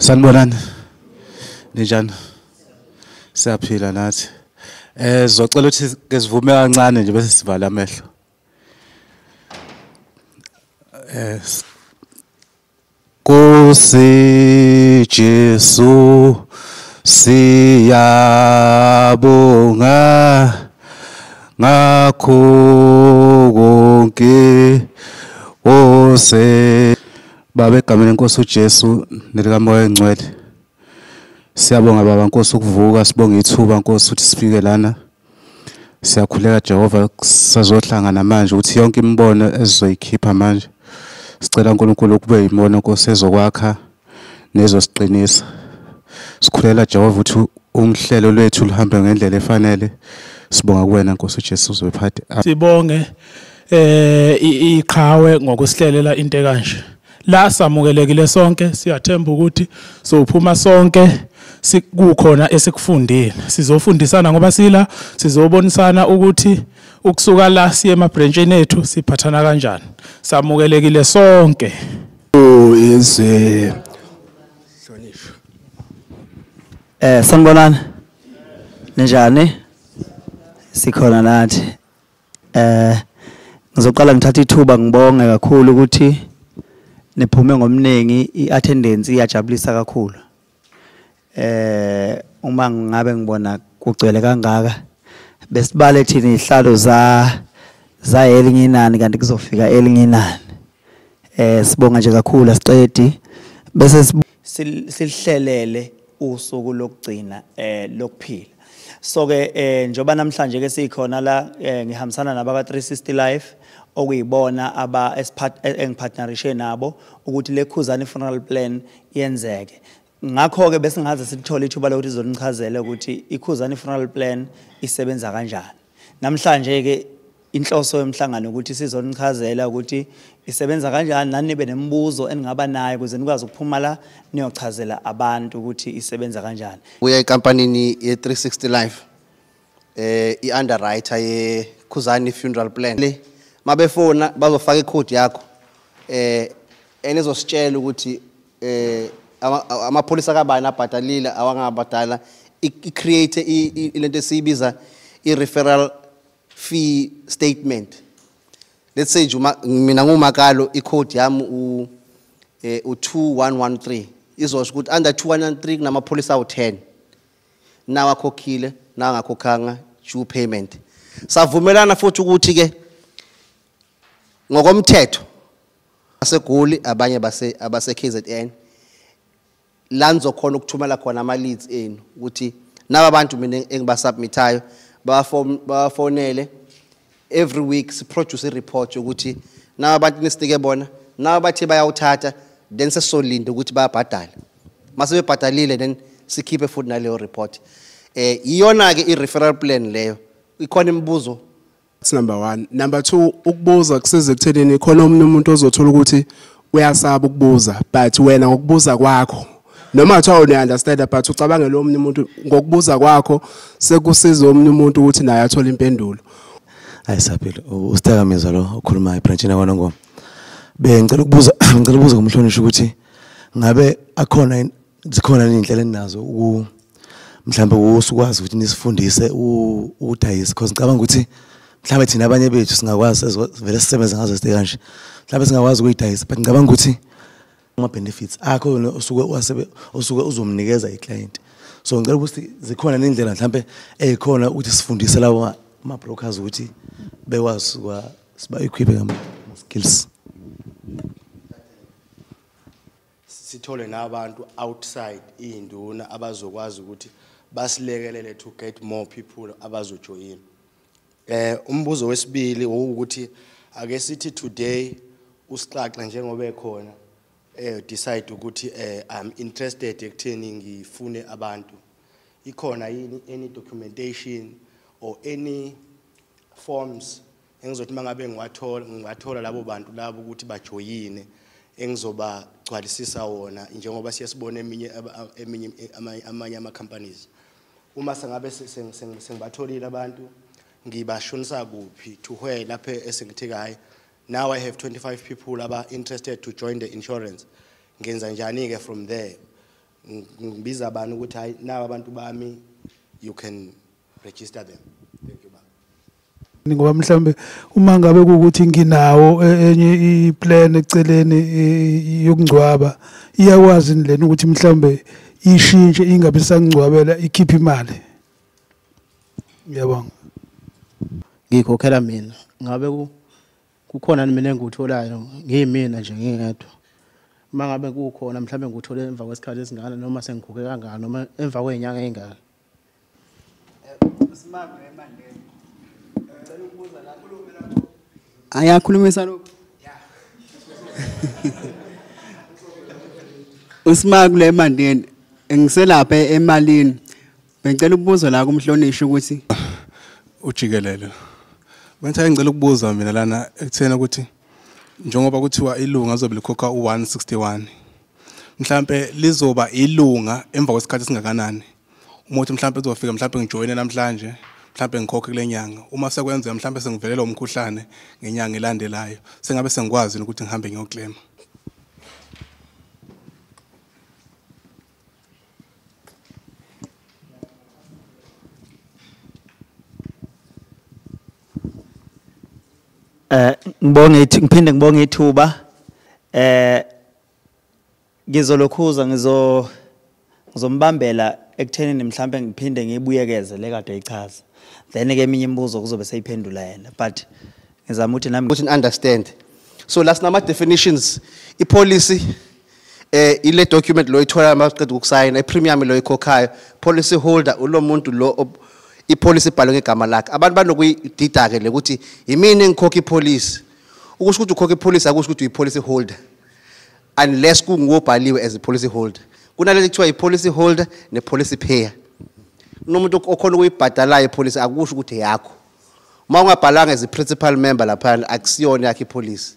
Sanibonani. Ninjani? Siyaphila nathi. Sizocela ukuthi ke sivume kancane nje bese sivala amehlo. Nkosi Jesu siyabonga ngakho konke ose Baba egameni lenkosi uJesu nelikaMoya oNgcwele. Siyabonga Baba Nkosi ukuvuka, sibonga ithuba Nkosi ukuthi sifike lana. Siyakhuleka Jehova sazohlangana manje ukuthi yonke imibono esizoyikhipha manje. Sicela uNkulunkulu kube yimbono Nkosi ezokwakha nezosiqinisa. Sikhulela Jehova ukuthi umhlelo lwethu luhambe ngendlela efanele. Sibonga kuwena Nkosi uJesu uzophatha. Sibonge iqhawe ngokusihlelela into ekanje. La samukelekile sonke, siyathemba ukuthi sophuma sonke sikukhona esikufundile. Sizofundisana ngoba sila sizobonisana ukuthi ukusuka la siye emabranchini ethu siphathana kanjani. Samukelekile sonke. Izwe hlonishwa. Sanibonani. Ninjani? Sikhona nathi. Ngizoqala ngithatha ithuba ngibonge kakhulu ukuthi niphume ngomningi, i-attendance iyajabulisa kakhulu. Uma ngabe ngibona kugcwele kangaka besibale thina izihlalo za elinye inani kanti kuzofika elinye inani. Sibonga nje kakhulu asiqedi bese silihlelele usuku lokugcina lokuphila. So ke njoba namhlanje ke sikhona la ngihambisana nabaka 360 Life okuyibona aba engipartnerishe nabo ukuthi le Khuzani funeral plan yenzeke. Ngakho ke besingaze sithole ithuba lokuthi izonichazela ukuthi iKhuzani funeral plan isebenza kanjani. Namhlanje ke inhloso yomhlangano ukuthi sizonichazela ukuthi isebenza kanjani nani nibe nemibuzo eningaba nayo ukuze nikwazi ukuphuma la niyochazela abantu ukuthi isebenza kanjani. Uya ekampanini ye 360 Life i-underwriter ye Khuzani funeral plan. Le mabefona bazofaka icode yakho enizositshela ukuthi amapholisa kabani abhadalile awangabhadala, i-create lento esiyibiza i-referral fee statement. Let's say mina ngumakalo icode yami u 2113 izosho ukuthi under 2113 kunamapholisa awu10 nawa akhokhile nangakhokhanga due payment. Savumelana futhi ukuthi ke ngokomthetho aseGoli abanye base abase KZN la nizokhona ukuthumela khona ama leads enu ukuthi naba abantu mina engibasubmithayo bafonele every week siproduce report ukuthi naba abantu nisinike bona naba bathi bayawuthatha then sesizolinda ukuthi bayabhadala. Mase bebhadalile then sikhiphe futhi naleyo report. Iyona ke i-referral plan leyo. Ikhona imibuzo. That's number 1. Number 2, ukubuza kusiza ekuthenini khona omunye umuntu ozothola ukuthi uyasaba ukubuza but wena ngokubuza kwakho noma kuthiwa une-understand but ucabange lo omunye umuntu ngokubuza kwakho sekusiza omunye umuntu ukuthi naye athole impendulo. Hayi saphila uSitakamizwa lo okhuluma ebranchini yakwaNongoma. Bengicela ukubuza ngicela ukubuza kumhlonishwa ukuthi ngabe akhona zikhona indlela eninazo uku mhlambe usukwazi ukuthi nisifundise ukudayisa because ngicabanga ukuthi mhlambe thina abanye bethu singakwazi vele sisebenze ngazo site kanje mhlambe singakwazi ukuyidayisa but ngicabanga ukuthi ama benefits akho usuke wasebe usuke uzomnikeza iclient. So ngicela ukuthi zikhona nendlela mhlambe ezikhona ukuthi sifundise lawo ama brokers ukuthi bekwazi kwa siba equip ngama skills. Sithole nabantu outside induna abazokwazi ukuthi basilekelele to get more people abazojoin. Umbuzo wesibili ukuthi ake sithi today usixaxe njengoba ekhona decide ukuthi I'm interested ekutheni ngifune abantu. Ikhona yini any documentation or any forms engizothi mangabe ngiwathola labo bantu labo ukuthi bajoyine engizobagcwalisisa wona njengoba siyasibona eminye amanye ama companies. Uma sengabe sengibatholile abantu ngibashonisa kuphi to where lapha esengithe hayi now I have 25 people aba interested to join the insurance, ngenza njani ke from there? Ngibiza bani ukuthi hayi naba abantu bami, you can register them. Thank you, baba. Ngoba mhlambe uma ngabe kuukuthi nginawo enye iplan eceleni yokungcwaba, iyakwazi lena ukuthi mhlambe ishintshe ingabe sangcwabela ikhiphe imali. Ngiyabonga. Ngikhokhela mina, ngabe kukhona mina engikutholayo ngiyimina nje ngingedwa. Uma ngabe kukhona mhlambe ngikuthole emva kwesikhathi esingana noma sengikhokhe kangaka noma emva kwezinyanga ezingaka. Ayakhulumisa lokho. Usimakule emandeni ngiselapha emalini. Bengicela ukubuza la kumhlonishwa ukuthi ujikelele. Manje ngicela ukubuza mina lana ekuthena ukuthi njengoba kuthiwa ilunga azobe likhokha u161, mhlambe lizoba ilunga emva kwesikhathi esingakanani? Uma uthi mhlambe uzofika mhlambe ngijoyine namhlanje, mhlambe ngikhokhe kule nyanga, uma sekwenzeka mhlambe sengivelelwa umkhuhlane ngenyanga elandelayo, sengabe sengikwazi ukuthi ngihambe ngiyoclaim? Ngibonge ngiphinde ngibonge ithuba. Ngizolokhuza ngizombambela ekuthenini mhlambe ngiphinde ngiyibuyekeze le kade eyichaza, then ke eminye imibuzo kuzobe seyiphendula yena, but ngizama ukuthi nami ukuthi understand. So last nama definitions, ipolicy ile document lo ithola maqeda ukusayina, ipremium lo ikhokhayo, policy holder ulo muntu lo ipolicy ibhalwe ngegama lakhe. Abantu banokuyidida ke le ukuthi yimini engikhokha ipolicy. Ukusho ukuthi ukhokha ipolicy akusho ukuthi uyipolicy holder, unless kungobhaliwe as a policy holder. Kunaleli kuthiwa ipolicy holder nepolicy payer. Unomuntu okhona ukuyibhadala ipolicy akusho ukuthi yakho. Uma ungabhalanga as a principal member lapha akusiyona yakhe ipolicy.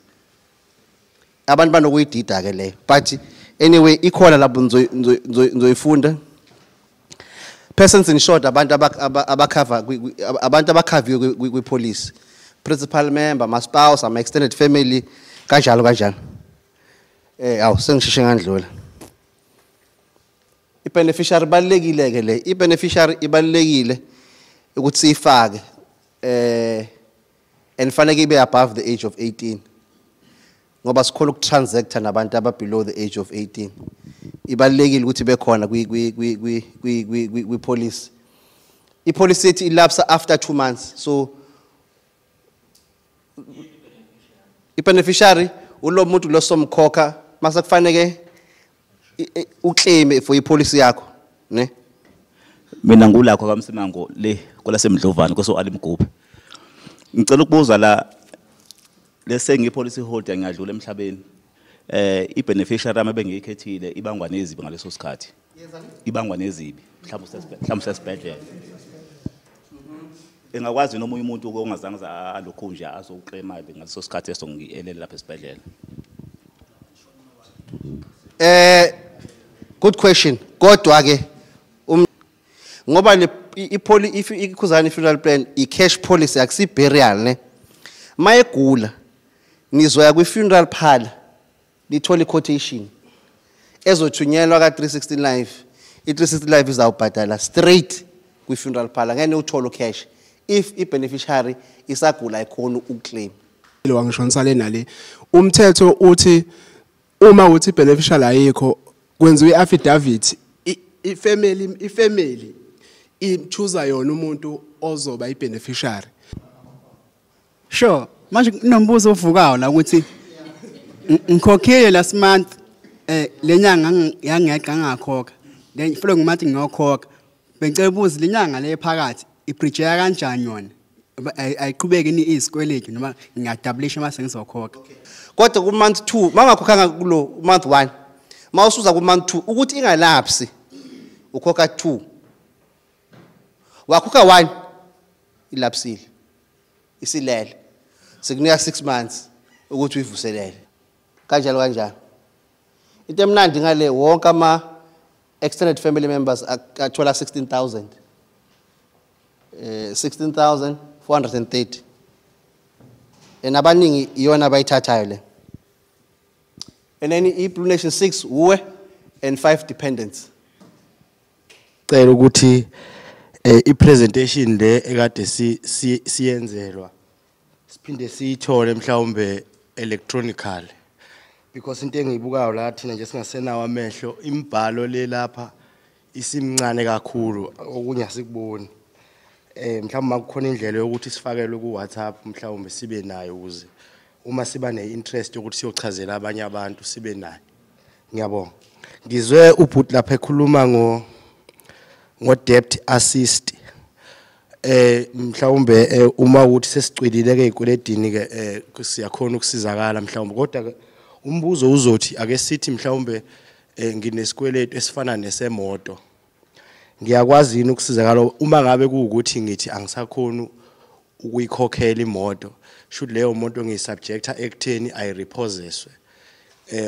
Abantu banokuyidida ke leyo, but anyway ikhona lapho nizoyifunda. Persons in short, abantu abakhava abantu abakhaviwe kwipolicy, principal member, my spouse, my extended family, kanjalo kanjalo. Awu sengisheshe ngandlula. I-beneficiary ibalulekile ke le, i-beneficiary ibalulekile ukuthi siyifake, and fanele ibe above the age of 18, ngoba sikhona ukutransacta nabantu aba below the age of 18. Ibalulekile ukuthi bekhona kwi kwi kwi kwi kwi kwi kwi policy. I-policy ethi ilapse after 2 months, so i-beneficiary ulo muntu lo somkhokha mase kufanele uclaim for ipolicy yakho, ne? Mina ngulakho kaMsimango le kwelasemdlovane kweso Alimgubhe. Ngicela ukubuza la, lese ngipolicy holder ngiyadlula emhlabeni, i-beneficiary yami bengiyikhethile ibangwa nezibi ngaleso sikhathi, ibangwa nezibi mhlawumbe usesibhedlela, engakwazi nomunye umuntu ongazange alokhu nje azoclaima ngaleso sikhathi eso ngielele lapha esibhedlela? Good question. Kodwa ke ngoba le ikhuzana funeral plan i cash policy akusi burial ne. Mayegula nizoya kwi funeral parlor nithole quotation ezothunyelwa ka 360 Life. I 360 Life izawubhadala straight kwi funeral parlor, ngeke uthole cash if i beneficiary isagula ikhona ukuclaim. Lo wangishonisa le nale umthetho uthi uma uthi beneficiary ayikho kwenziwa iaffidavit, ifamily ichoose yona umuntu ozoba ibeneficiary. Sure, manje kunombuzo ovukayo la ukuthi ngikhokhile last month, lenyanga yangeqa ngakhokha, then following month ngiyokhokha. Bengicela ukubuza lenyanga le phakathi ibridgeya kanjani yona, ayiqhubeki ni izikweletu noma ngingadablisha mase ngizokhokha? Kodwa ku month 2 mangakhokhanga kulo month 1, mawusuza ku month 2 ukuthi ingalapsi ukhokha 2, wakhokha 1 ilapsile isilele, sikunika 6 months ukuthi uyivuselele kanjalo kanjalo. Into emnandi ngale, wonke ama extended family members athola 16,000, 16,430, and abaningi iyona abayithathayo le. And then i Blue Nation 6 uwe and 5 dependents. Bengisacela ukuthi i-presentation le ekade siyenzelwa siphinde siyithole mhlawumbe electronically, because into engiyibukayo la thina nje singasenawo amehlo, imibhalo le lapha isimncane kakhulu, okunye asikuboni. Mhlawumbe makukhona indlela yokuthi sifakelwe ku WhatsApp mhlawumbe sibe nayo, ukuze uma siba ne-interest yokuthi siyochazela abanye abantu sibe nayo. Ngiyabonga. Ngizwe ubhuti lapha ekhuluma ngo debt assist. Mhlawumbe uma ukuthi sesicwilile ke ezikweledini ke siyakhona ukusizakala mhlawumbe, kodwa umbuzo uzothi ake sithi mhlawumbe nginesikweletu esifana nesemoto, ngiyakwazi yini ukusizakala uma ngabe kuwukuthi ngithi angisakhoni ukuyikhokhela imoto, should leyo moto ngiyisubjecta ekutheni ayirepossesswe?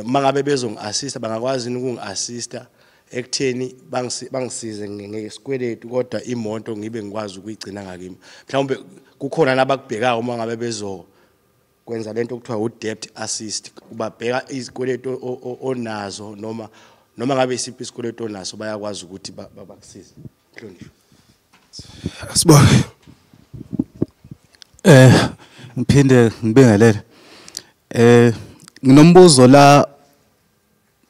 Mangabe bezongi-assista bangakwazi yini ukungi-assista ekutheni bangisize ngesikweletu kodwa imoto ngibe ngikwazi ukuyigcina ngakimi? Mhlawumbe kukhona nabakubhekayo uma ngabe bezo kwenza lento okuthiwa u-debt assist, ubabheka izikweletu onazo noma ngabe isiphi isikweletu onaso bayakwazi ukuthi bakusize. Mhlonishwa. Asibonge. Ngiphinde ngibingelele. Nginombuzo la,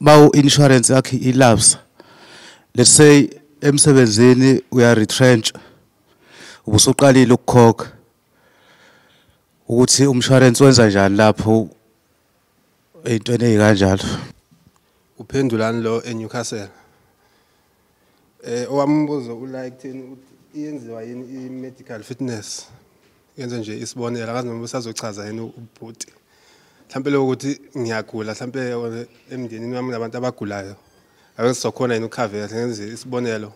bawu insurance yakhe ilapse. Let's say emsebenzini uya retrench, ubusuqalile ukukhokha, ukuthi umshwalense wenza njani lapho ey'ntweni ey'kanjalo? Uphendulani lo eNewcastle. Owami umbuzo ula ekutheni ukuthi iyenziwa yini i-medical fitness. Yenze nje isibonelo, akazi noma usazochaza yini ubhuti. Mhlampe lokuthi ngiyagula, mhlampe emndenini wami nabantu abagulayo. Ake sizokhona yini ukukhavela, ngenze isibonelo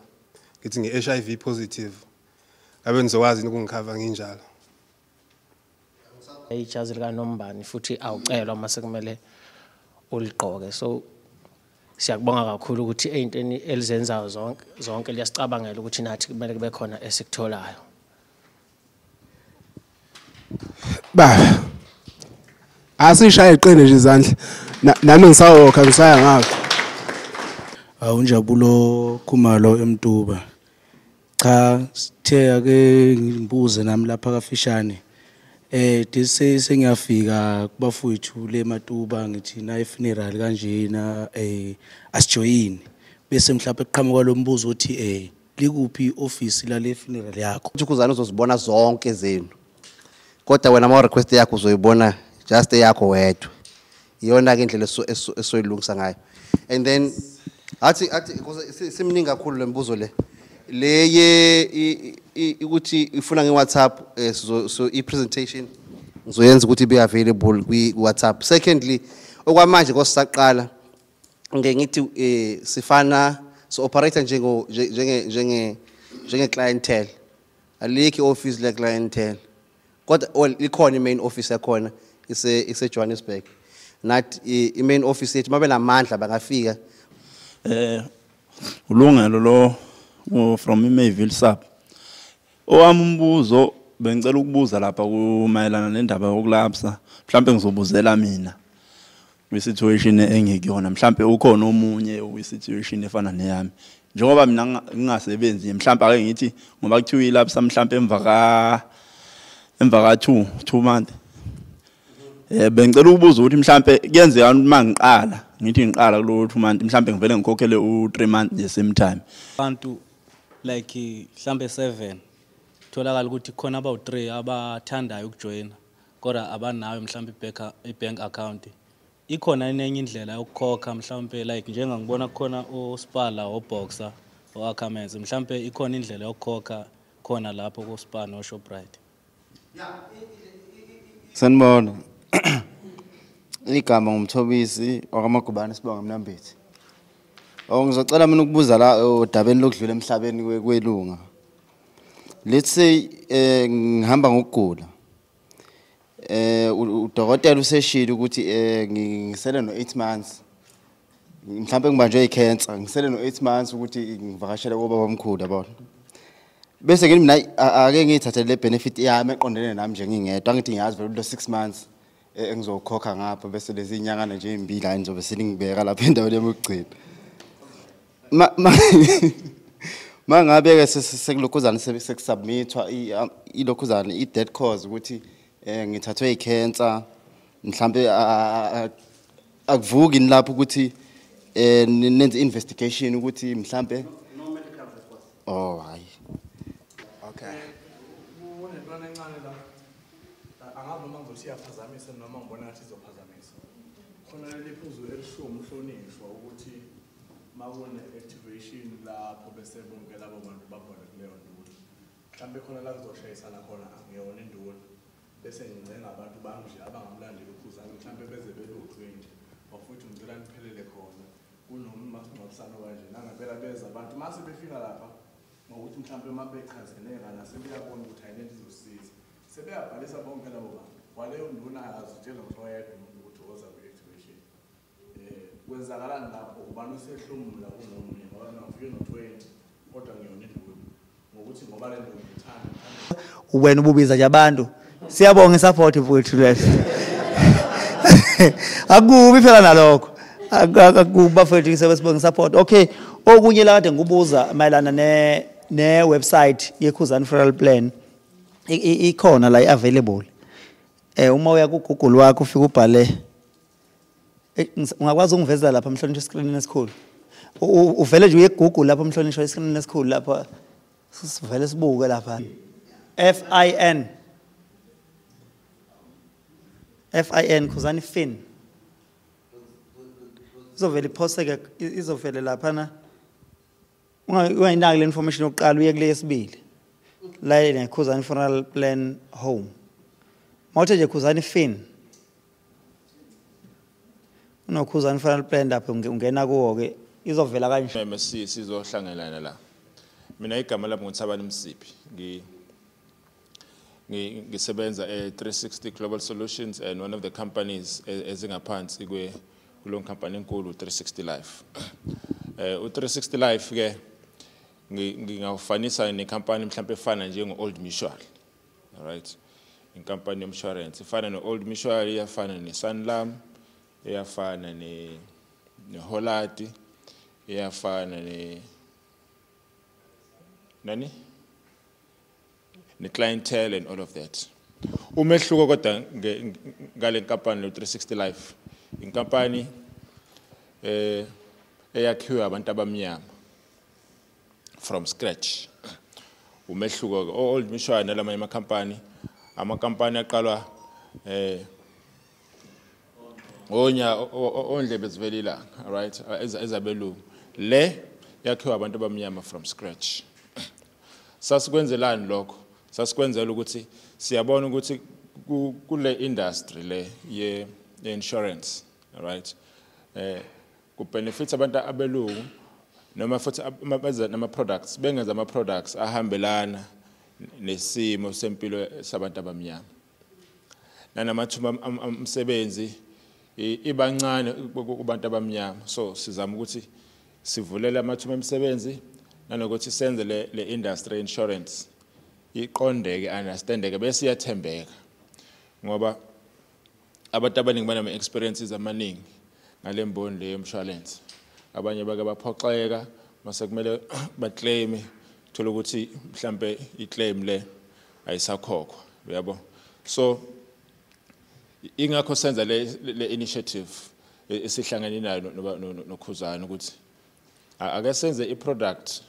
ngithi ngi-HIV positive. Ngabe nizokwazi yini ukungikhava nginjalo? Ijazi likaNombani futhi awucelwa mase kumele uligqoke, so siyakubonga kakhulu ukuthi ey'ntweni elizenzayo zonke zonke liyasicabangela ukuthi nathi kumele kube khona esikutholayo. Baba, asishaye iqine nje izandla. Nami ngisawokha ngisaya ngapha. Awunjabulo Khumalo eMtuba. Cha, sithe ake ngibuze nami lapha kafishane. Dise sengiyafika kubafowethu le Matuba, ngithi na funeral kanjena asijoyini. Bese mhlawumbe eqhamuka lo mbuzo uthi likuphi office la le funeral yakho? Uthukuzana uzozibona zonke zenu. Kodwa wena ma request yakho uzoyibona just eyakho wedwa. Iyona ke indlela esoyilungisa ngayo. And then athi because simningi kakhulu lembuzo le. Leye ukuthi ifuna nge-WhatsApp, so i-presentation ngizoyenza ukuthi ibe available kwi-WhatsApp. Secondly, okwamanje kosisaqala ngeke ngithi sifana so operator njengo njenge njenge njenge clientele. Alikho office le clientele. Kodwa well, ikhona i-main office yakhona ise Johannesburg. Nathi i-main office yethu mabe namandla bangafika. Ulungelo lo from iMayville sub. Owami umbuzo bengicela ukubuza lapha kumayelana nendaba yokulapsa. Mhlambe ngizobuzela mina kwi-situation engikuyona, mhlambe ukhona omunye okwi-situation efana neyami. Njengoba mina ngingasebenzi, mhlambe ake ngithi ngoba kuthiwa ilapsa mhlambe emva ka 2 month. Bengicela ukubuza ukuthi mhlambe kuyenzeka ukuthi mangiqala ngithi ngiqala kulo 2 month mhlambe ngivele ngikhokhele u3 month the same time. Abantu like mhlambe 7 tholakala ukuthi khona abawu3 abathandayo ukujoyina kodwa abanayo mhlambe i-bank account. Ikhona enye indlela yokukhokha mhlambe like njengangibona khona uSpar la, oBoxer, oAckermans, mhlambe ikhona indlela yokukhokha khona lapho kuSpar noShoprite? Sanibona. Igama ngumthobisi wakaMagubane, sibonga Mnambithi. Oh, ngizocela mina ukubuza la odabeni lokudlula emhlabeni kwelunga. Let's say ngihamba ngokugula. Udokotela useshilo ukuthi ngisele no 8 months. Mhlawumbe ngibanjwe icancer, ngisele no 8 months ukuthi ngivakashele kobaba omkhulu, yabona. Bese ngithi mina ake ngiyithathe le benefit yami eqondene nami nje ngingedwa, angithi ngiyazi vele lo 6 months engizokhokha ngapha, bese lezi inyangana nje ezimbili hayi ngizobe seningibeka lapha endaweni yami yokugcina. Ma Mangabe ke sekulokhuzana sekusubmithwa ilokhuzana i-death cause ukuthi ngithathwe i-cancer mhlambe, akuvuki lapho ukuthi nenze investigation ukuthi mhlambe? Oh, hayi. Okay. Kunentwana encane la, angazi noma ngizothi iyaphazamisa noma ngibona ngathi izophazamisa. Khona leli phuzu elisho umhlonishwa ukuthi makune-activation lapho bese bonke labo bantu babona kuleyo nduna, mhlawumbe khona la kuzoshayisana khona, angiyona induna, bese ngincenga abantu bami nje abangamlandeli uKhuzani mhlawumbe beze belo-20 bafuthi, ngicela niphelele khona kunomasingcwabisano kanje. Nangempela beza abantu, mase befika lapha ngokuthi mhlawumbe uma bechazeleka nasebeyabona ukuthi hayi, lento izosiza, sebeyabhalisa bonke labo bantu. Kwaleyo nduna akazitshela ukuthi oyedwa umuntu ukuthi woza kwi-activation. Kwenzakalani lapho? Ubani osehlomula kunomunye? Ngoba mina ngifike no-20 kodwa ngiyona induna, ngokuthi ngoba le nto ngiyithanda. Wena ububiza nje abantu. Siyabonga isupport mfowethu, leso akubi phela nalokho, akubi bafowethu, sibonga support. Okay, okunye la kade ngikubuza mayelana ne website yeKhuzani Funeral Plan, ikhona la, available. Uma uya ku Google wakho ufike ubhale, ungakwazi ukungiveza lapha mhlonishwa escreenini esikhulu? Uvele nje uye Google lapha mhlonishwa escreenini esikhulu lapha, sivele sibuke lapha FIN, FIN, Khuzani Fin, izovele iphoseke, izovele laphana. Ungayinaki le information yokuqala, uye kule yesibili la ine Khuzani Funeral Plan Home. Mawuthe nje Khuzani Fin, unoKhuzani Funeral Plan lapho, ungena kuwo ke, izovela kanje. Meme, sizohlangelana la. Mina igama lami nguThabani Msiphi. Ngisebenza e-360 Global Solutions and one of the companies ezingaphansi kwe kulo company enkulu 360 Life. U360 Life ke ngingawufanisa nenkampani mhlawumbe efana njengo Old Mutual. All right. Inkampani yomshwalense ifana no-Old Mutual, iyafana ne-Sanlam, iyafana ne-Hollard, iyafana ne nani ne-Clientele and all of that. Umehluko kodwa ngale nkampani lo 360 Life, inkampani eyakhiwe abantu abamnyama from scratch. Umehluko ke, Old Mutual nalamanye amakhampani, amakampani aqalwa onya ondlebe zivelila, right, ezabelungu. Le yakhiwe abantu abamnyama from scratch. Sasikwenzelani lokho? Sasikwenzela ukuthi siyabona ukuthi kule industry le ye insurance, right, ku benefit abantu abelungu, noma futhi beza nama products, bengenza ama products ahambelana nesimo sempilo sabantu abamnyama, nanamathuba omsebenzi ibancane kubantu abamnyama. So sizama ukuthi sivulele amathuba emisebenzi nanokuthi senze le industry insurance iqondeke, understandeke, bese iyathembeka, ngoba abantu abaningi banama experiences amaningi ngale mboni le yomshwalense. Abanye bake baphoxeka mase kumele baclaim, thola ukuthi mhlambe iclaim le ayisakhokhwa, uyabo. So ingakho senza le initiative esihlangene nayo noKhuzani ukuthi ake senze i-product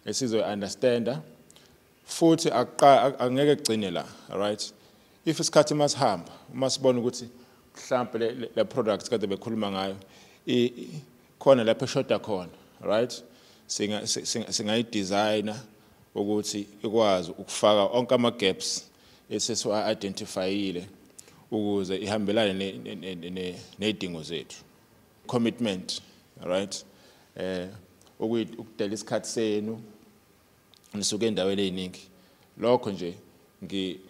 esizo understanda, futhi angeke kugcine la. Right, if isikhathi masihamba, uma sibona ukuthi mhlambe le product kade bekhuluma ngayo khona lapho eshoda khona, right, singayidesigner ukuthi ikwazi ukufaka onke ama gaps esesiwa identifyile ukuze ihambelane nezidingo zethu. Commitment, right, ukudela isikhathi senu nisuke endaweni eziningi, lokho nje ngi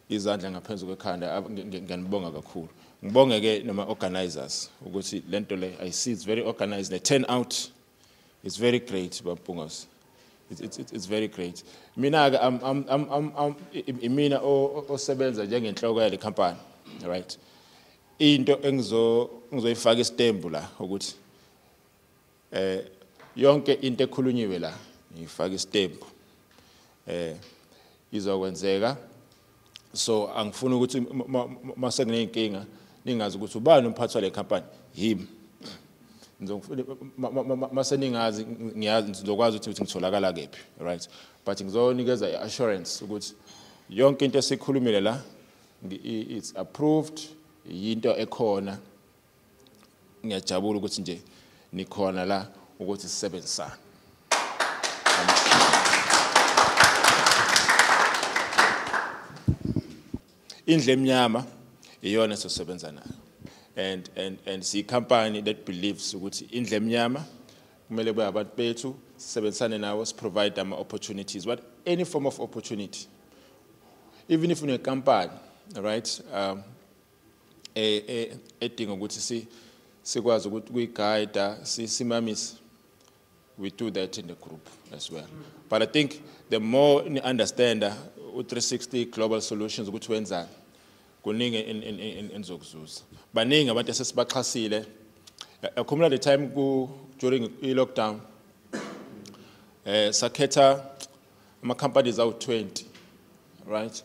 izandla ngaphezulu kwekhanda, ngiyanibonga kakhulu. Ngibonge ke nama organizers ukuthi lento le, I see it's very organized, the turn out is very great, Bampungos. It's very great. Mina ke I'm imina osebenza njengenhloko yale company, right? Into engizoyifaka isitembu la ukuthi Yonke into ekhulunyiwe la ngifaka istempu izokwenzeka. So angifuni ukuthi mase kuneyinkinga ningazi ukuthi ubani umphathi wale company, yimi. Mase ningazi ngiyazi ngizokwazi ukuthi ngitholakala kephi, right? But ngizonikeza i-assurance ukuthi yonke into esikhulumile la it's approved, yinto ekhona. Ngiyajabula ukuthi nje nikhona la ukuthi sisebenzisane. Indlu emnyama iyona esisebenza nayo, and si company that believes ukuthi indlu emnyama kumele kube abantu bethu, sisebenzisane nawo, provide ama opportunities, what any form of opportunity, even if une company, right, edinga ukuthi sikwazi ukuthi kuyiguide simamise, we do that in the group as well. But I think the more you understand u360 Global Solutions ukuthi wenzani, kuningi enizokuzuza. Baningi abantu esesibaxhasile. Akhumbula the time ku during i-lockdown, sakhetha ama companies awu 20, right?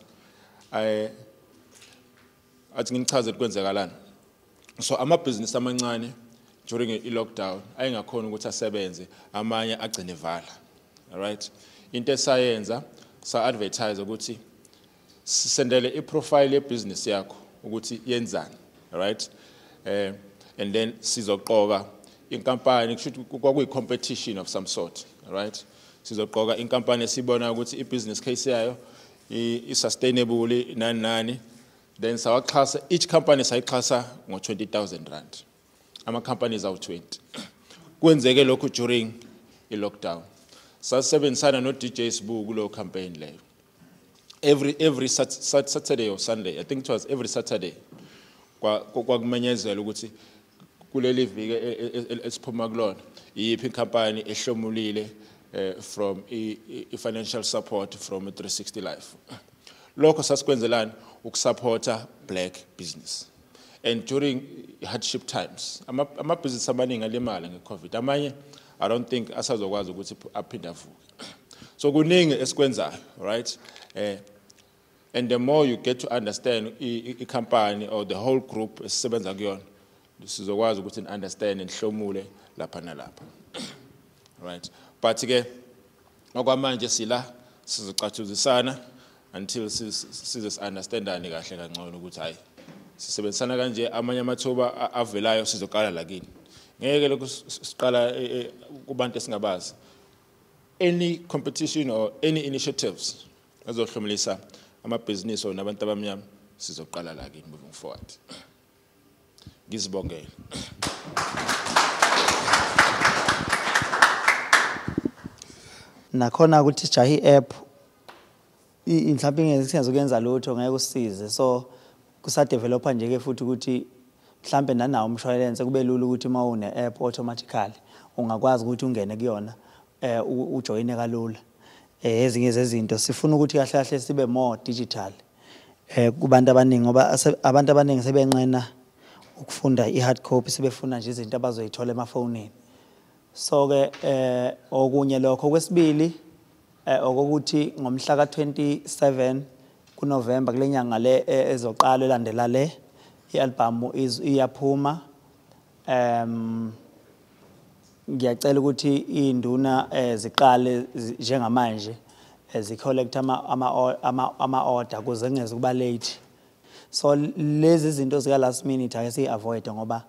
Athi nginichaze kwenzekalani. So amabhizinisi amancane during i-lockdown ayengakhona ukuthi asebenze, amanye agcine vala, right? Into esayenza, sa advertise ukuthi sisendele i-profile yebusiness yakho ukuthi yenzani, right? And then sizoqoka inkampani, kusho ukuthi kwakuyi competition of some sort, right? Sizoqoka inkampani esibona ukuthi i-business case yayo i-sustainable nani nani, then sawaxhasa each company, sayixhasa ngo 20,000 rand, ama companies awu 20. Kwenzeke lokhu during i-lockdown. Sasebenzisana no DJ Sbu kulo campaign leyo. Every Saturday or Sunday, I think it was every Saturday, kwakumenyezela ukuthi kuleli viki esiphuma kulona iyiphi inkampani ehlomulile from i-financial support from 360 Life. Lokho sasikwenzelani? Ukusupporta black business. And during hardship times, amabhizinisi amaningi alimala nge-COVID, amanye I don't think asazokwazi ukuthi aphinde avuke. So kuningi esikwenzayo, right? And the more you get to understand i-company or the whole group esisebenza kuyona, sizokwazi ukuthi ni-understand nihlomule lapha nalapha, right? But ke okwamanje sila sizocathuzisana until size understandane kahle kangcono ukuthi hayi sisebenzisana kanje. Amanye amathuba avelayo sizoqala la kini, ngeke lokhu siqala kubantu esingabazi. Any competition or any initiatives ezohlomulisa amabhizinisi or nabantu abamnyama sizoqala la kini moving forward. Ngizibongele. Nakhona ukuthi sijahe i-app, mhlawumbe ngeke singazokuyenza lutho, ngeke usisize. So kusadevelopa nje ke futhi ukuthi mhlambe nanawo umshwalense kube lula ukuthi uma une app automatically ungakwazi ukuthi ungene kuyona, ujoyine kalula. Ezinye zezinto sifuna ukuthi kahle kahle sibe more digital kubantu abaningi, ngoba abantu abaningi sebenqena ukufunda i-hard copy, sebefuna nje izinto abazoyithola emafonini. So ke okunye lokho. Kwesibili, okokuthi ngomhla ka-27 kuNovember, kule nyanga le ezoqala elandela le, i-album iyaphuma. Ngiyacela ukuthi induna ziqale njengamanje zicollect ama order kuze kungeze kuba late. So lezi zinto zika last minute ake siyi-avoid, ngoba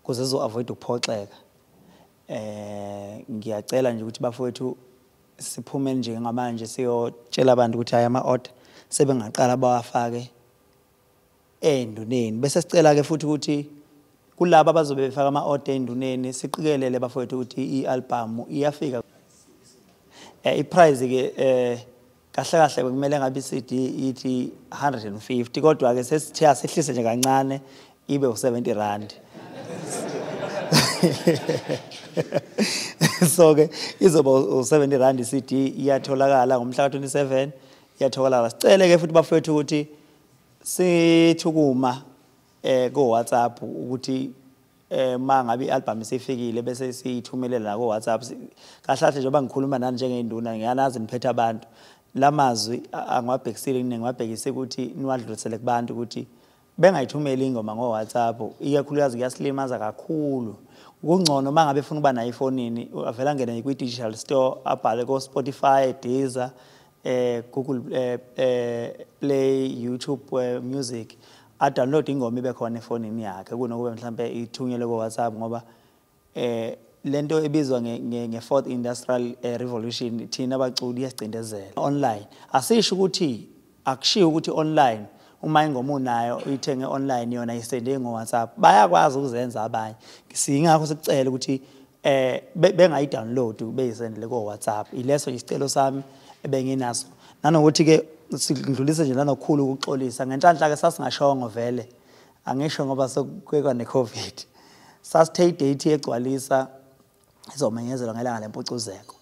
kuze zo avoid ukuphoxeka. Ngiyacela nje ukuthi bafowethu siphume nje ngamanje siyotshela abantu ukuthi hayi, ama order sebengaqala bawafake enduneni. Bese sicela ke futhi ukuthi kulabo abazobe befaka ama order enduneni, siqikelele bafowethu ukuthi i-album iyafika. I-price ke kahle kahle bekumele ngabe i-CD ithi 150, kodwa ke sesithe asehlise nje kancane ibe u70 rand. So ke izoba u70 rand i-CD, iyatholakala ngomhla ka27, iyatholakala. Sicele ke futhi bafowethu ukuthi sithukuma ku WhatsApp ukuthi Mangabe i-album isifikile bese siyithumelela ko WhatsApp. Kahle kahle njengoba ngikhuluma nani njengeyinduna, ngiyanazi niphethe abantu. Lamazwi angiwabhekisile ngiwabhekise ukuthi niwadlulisele kubantu ukuthi bengayithumeli ingoma ngo WhatsApp, ikakhulukazi kuyasilimaza kakhulu. Kungcono mangabe efuna ukuba nayo efonini, avela angene kwi digital store, abhale ko Spotify, Deezer, Google Play, YouTube Music, a download ingoma ibe khona efonini yakhe kunokuba mhlambe ithunyelwe ko WhatsApp, ngoba lento ebizwa nge fourth industrial revolution thina abaculi iyasicindezela. Online asisho ukuthi akushiwo ukuthi online uma ingoma unayo uyithenge online yona isende ngo WhatsApp, bayakwazi ukuzenza abanye. Singakho sikucela ukuthi bengayi-download beyisendele ko WhatsApp. Ileso isicelo sami ebenginaso. Nanokuthi ke sidlulise nje nanokukhulu ukuxolisa ngenhlanhla ke sasingashongo vele, angisho ngoba sokwekwa neCovid. Sasithe idate egcwalisa izomenyezelwa ngelanga lempucuzeko.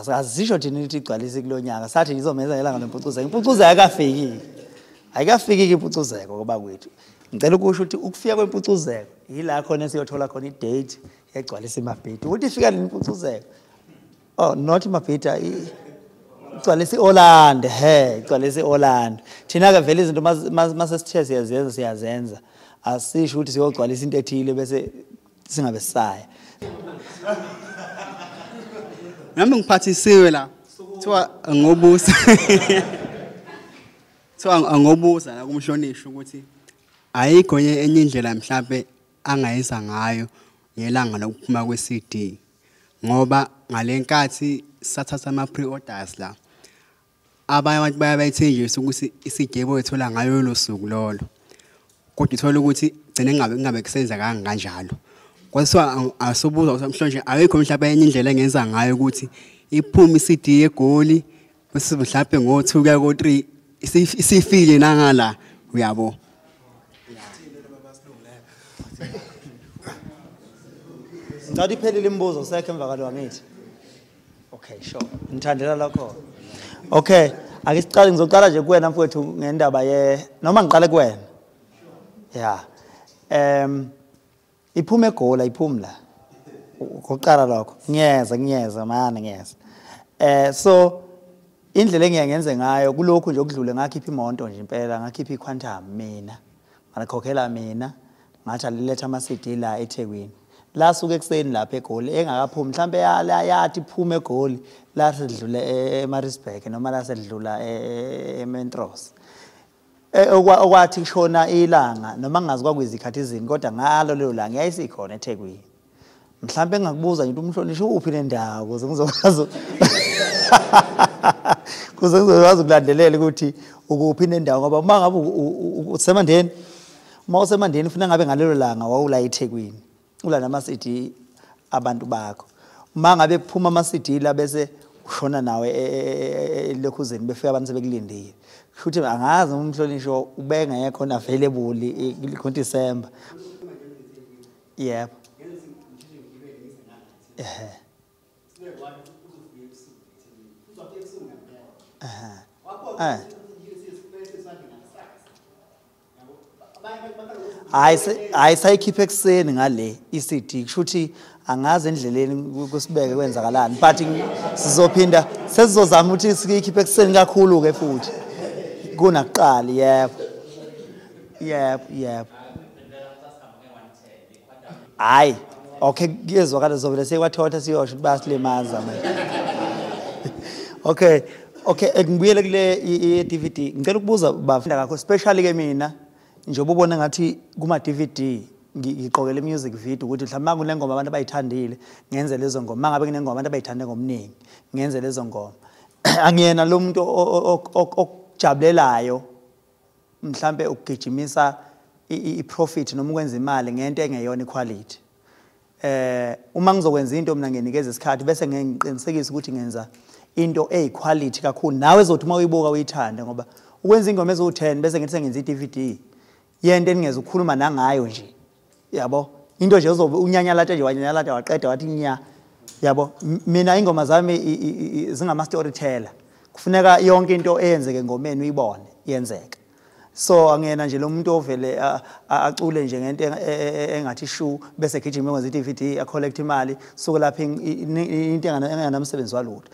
Asisho thina ukuthi igcwalise kulonyaka, sathi izomenyezelwa ngelanga lempucuzeko. Impucuzeko ayikafiki. Ayikafiki impucuzeko ngoba kwethu. Ngicela ukusho ukuthi ukufika kwempucuzeko yila khona esiyothola khona idate egcwalisa iMabhida. Ukuthi ifika nini impucuzeko? Oh, not iMabhida, igcwalisa iOrlando, he, igcwalisa iOrlando. Thina ke vele izinto mase sithe siyazenza siyazenza. Asisho ukuthi siyogcwalisa into ethile bese singabe sisaya. Nami ngiphathisiwe la. Kuthiwa ngobusa. Kuthiwa angobuza la kumhlonishwa ukuthi ayikho enye indlela mhlambe angayenza ngayo ngelanga lokuphuma kwe-CD, ngoba ngalenkathi sathatha ama pre-orders la abanye abantu bayabayithenjisa ukuthi i-CD boyithola ngayo lo suku lolo, kodwa uthola ukuthi gcine ngabe kusenza kanjalo. Kwasiwa asobuza ukuthi mhlonje ayikho mhlawumbe enye indlela engenza ngayo ukuthi iphume i-CD eGoli bese mhlawumbe ngo2 kuya ko3 isifile nangala, uyabo. Ngicela iphelile imibuzo sekho emva kwalo angithi. Okay, sure. Ngithandela lokho. Okay, ake siqale, ngizoqala nje kuwena mfowethu ngendaba ye noma ngiqale kuwena. Yeah. Iphume eGoli ayiphumi la. Ngokuqala lokho. Ngiyeza manje ngiyeza. So indlela engiye ngenze ngayo kulokhu nje okudlule, ngakhipha imoto nje impela, ngakhipha iQuantum mina. Ngakhokhela mina, ngathi aliletha ama CD la eThekwini. La suke ekuseni lapha eGoli engakaphumi, mhlambe yathi iphume eGoli la sedlule eMaritzburg noma la sedlula eMentros. Okwathi kushona ilanga noma ngingazi kwakuyizikhathi izini, kodwa ngalo lelo langa yayisikhona eThekwini. Mhlambe engakubuza nje umhlonishwa uphi nendawo ukuze ngizokwazi ukulandelela ukuthi ukuphi nendawo, ngoba uma ngabe useMandeni, uma useMandeni ufuna ngabe ngalelo langa wawula eThekwini ula nama CD abantu bakho. Uma ngabe kuphuma ama CD la bese ushona nawe elokhuzeni befika abantu sebekulindile. Futhi angazi umhlonishwa ubengekho na available ku December. Yebo. Hayi sayikhipha ekuseni ngale iCD, kusho ukuthi angazi endleleni kusibeke kwenzakalani, but sizophinda sesizozama ukuthi siyikhiphe ekuseni kakhulu ke futhi kunakuqala. Yebo yebo yebo. Hayi okay, kuyezwakala, zovele sekwathola siyosho ukuthi bayasilimaza manje. Okay okay, ngibuyele kule i-DVD. Ngicela ukubuza bafunda kakhulu especially ke mina njengoba ubona ngathi kuma DVD ngiqokele music video ukuthi mhlawumbe kunengoma abantu abayithandile ngenze lezo ngoma, mangabe kunengoma abantu abayithande ngomningi ngenze lezo ngoma. Angiyena lo muntu okujabulelayo mhlambe ukugijimisa i-profit noma ukwenza imali ngento engeyona iquality. Uma ngizokwenza into mina nginikeza isikhathi bese ngiqinisekisa ukuthi ngenza into eyiquality kakhulu, nawe ezothi uma uyibuka uyithande, ngoba ukwenza ingoma eziwu10 bese ngithi sengenza i-DVD yento eningeza ukukhuluma nangayo nje, yabo, into nje uzobe unyanyalata nje wanyanyalata waqeda wathi nya, yabo. Mina ingoma zami zingama storyteller, kufuneka yonke into eyenzeke engomeni uyibone yenzeka. So angena nje lo muntu ovele acule nje ngento engathi shu bese gijima enze i-DVD a collect imali suke lapha into enganamsebenzi walutho.